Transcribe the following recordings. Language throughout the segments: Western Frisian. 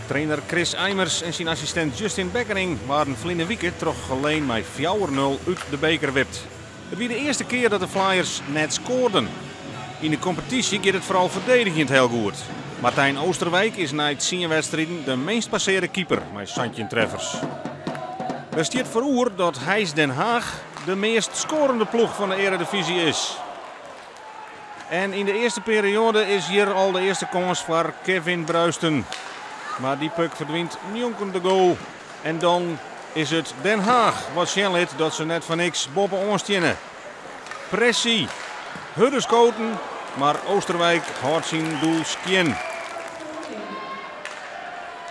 Trainer Chris Eimers en syn assistint Justin Bekkering waarden ferline wike troch Geleen mei 4-0 út de beker wipt. It wie de earste kear dat de Flyers net skoarden. Yn de kompetysje giet it foaral ferdigenjend hiel goed. Martijn Oosterwijk is nei 10 wedstriden de minst passearre keeper mei 17 treffers. Der stiet foaroer dat Heys Den Haag de meast skoarende ploech fan de earedivyzje is. En yn de earste perioade is hjir al de earste kâns foar Kevin Bruisten. Mar dy puck ferdwynt njonken de goal. En dan is it Den Haag wat sjen lit dat se net foar niks boppe-oan steane. Pressie, hurde skoten, mar Oosterwijk hâldt syn doel skjin.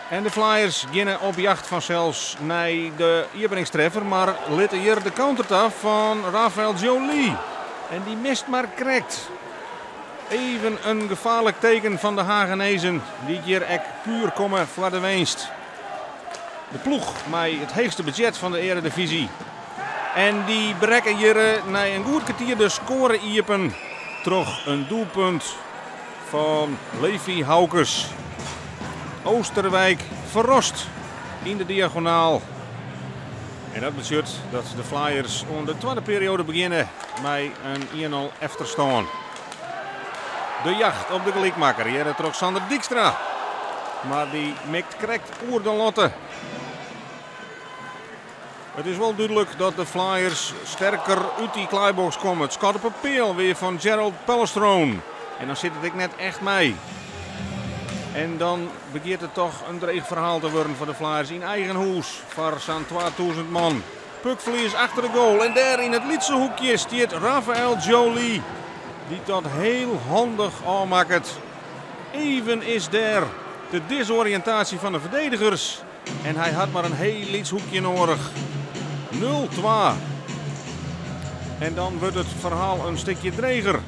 En de Flyers geane op jacht fansels nei de iepeningstreffer, mar litte hjir de counter ta fan Rafael Jolie. En dy mist mar krekt. Even in gefaarlik teken fan de Hagenezen, dy't hjir ek puer komme foar de winst. De ploech mei it heechste budzjet fan de earedivyzje. En dy brekke hjir nei in goed kertier de skoare iepen troch in doelpunt fan Levi Haukes. Oosterwijk ferrast yn de diagonaal. En dat betsjut dat de Flyers oan de twadde perioade begjinne mei in 1-0 efterstân. De jacht op de gelykmakker hjir troch Sander Dijkstra. Mar dy mikt krekt oer de latte. It is wol dúdlik dat de Flyers sterker út dy klaaiboks komme. It skot op 'e peal wie fan Gerald Pallestrone. En dan sit it ek net echt mei. En dan begjint it toch in dreech ferhaal te wurden foar de Flyers yn eigen hûs foar sa'n 2000 man. Puckferlies achter de goal en dêr yn it lytse hoekje stiet Rafael Jolie, dy't dat hiel handich ôfmakket. Even is dêr de desoriïntaasje fan de ferdigeners en hy hat mar in hiel lyts hoekje nedich. 0-2. En dan wurdt it ferhaal in stikje dreger.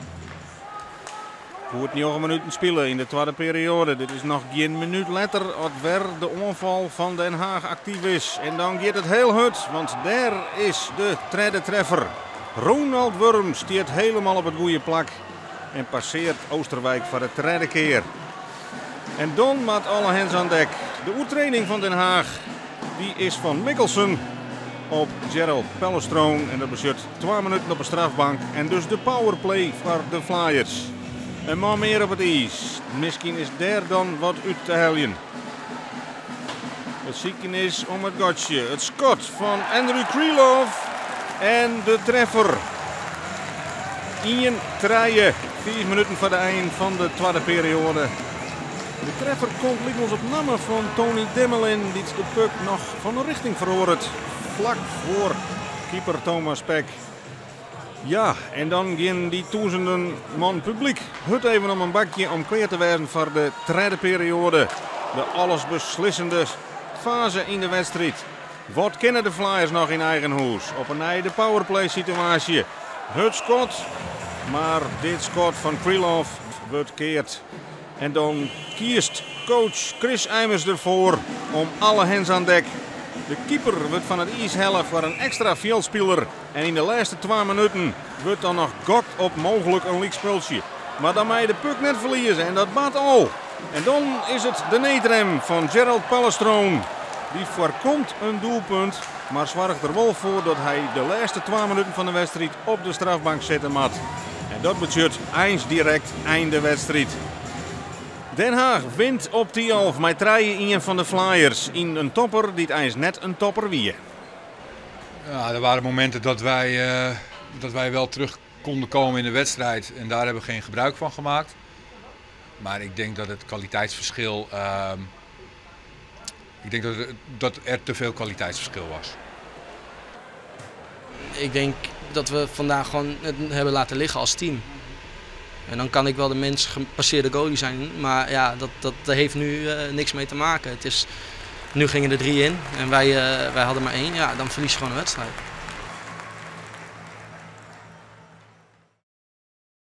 Goed 9 minuten spile yn de twadde perioade. Dit is noch gjin minút letter as wer de oanfal fan Den Haag aktyf is. En dan giet it hiel hurd, want dêr is de tredde treffer. Ronald Wurm stiet hielendal op it goede plak en passearret Oosterwijk foar de tredde kear. En dan moat alle hens oan dek. De oertrêding fan Den Haag dy is fan Mikkelsen op Gerald Pallestrone. En dat betsjut 2 minuten op de strafbank en dus de powerplay foar de Flyers. In man mear op it iis. Miskien is dêr dan wat út te heljen. It sykjen is om it gatsje. It skot fan Andrew Krylov en de treffer. 1-3, 5 minuten foar de ein fan de twadde perioade. De treffer komt lykwols op namme fan Tony Demelin, dy't de puck noch fan rjochting feroaret. Flak foar keeper Thomas Peck. Ja, en dan gean dy tûzenen man publyk hurd even om in bakje om klear te wêzen foar de tredde perioade. De allesbeslissende faze yn de wedstriid. Wat kinne de Flyers noch yn eigen hûs? Op 'e nij de powerplay situaasje. Hurd skot, mar dit skot fan Krylov wurdt keard. En dan kiest coach Chris Eimers derfoar om alle hens oan dek. De keeper wurdt fan it iis helle foar in ekstra fjildspiler. En yn de lêste 2 minuten wurdt dan noch gokt op mooglik in lykspultsje. Mar dan mei de puck net ferlieze en dat bart al. En dan is it de needrem fan Gerald Pallestrone. Dy foarkomt in doelpunt, mar soarget der wol foar dat hy de lêste 2 minuten fan de wedstriid op de strafbank sitte moat. En dat betsjut eins direkt ein wedstriid. Den Haag wint op Thialf mei 3-1 fan de Flyers yn in topper dy't eins net in topper wie. Ja, er waren momenten dat wij wel terug konden komen in de wedstrijd en daar hebben we geen gebruik van gemaakt. Maar ik denk dat het kwaliteitsverschil, ik denk dat er te veel kwaliteitsverschil was. Ik denk dat we vandaag gewoon het hebben laten liggen als team. En dan kan ik wel de minst gepasseerde goalie zijn, maar ja, dat heeft nu niks mee te maken. Nu gingen er drie in en wij hadden maar één. Ja, dan verlies je gewoon een wedstrijd.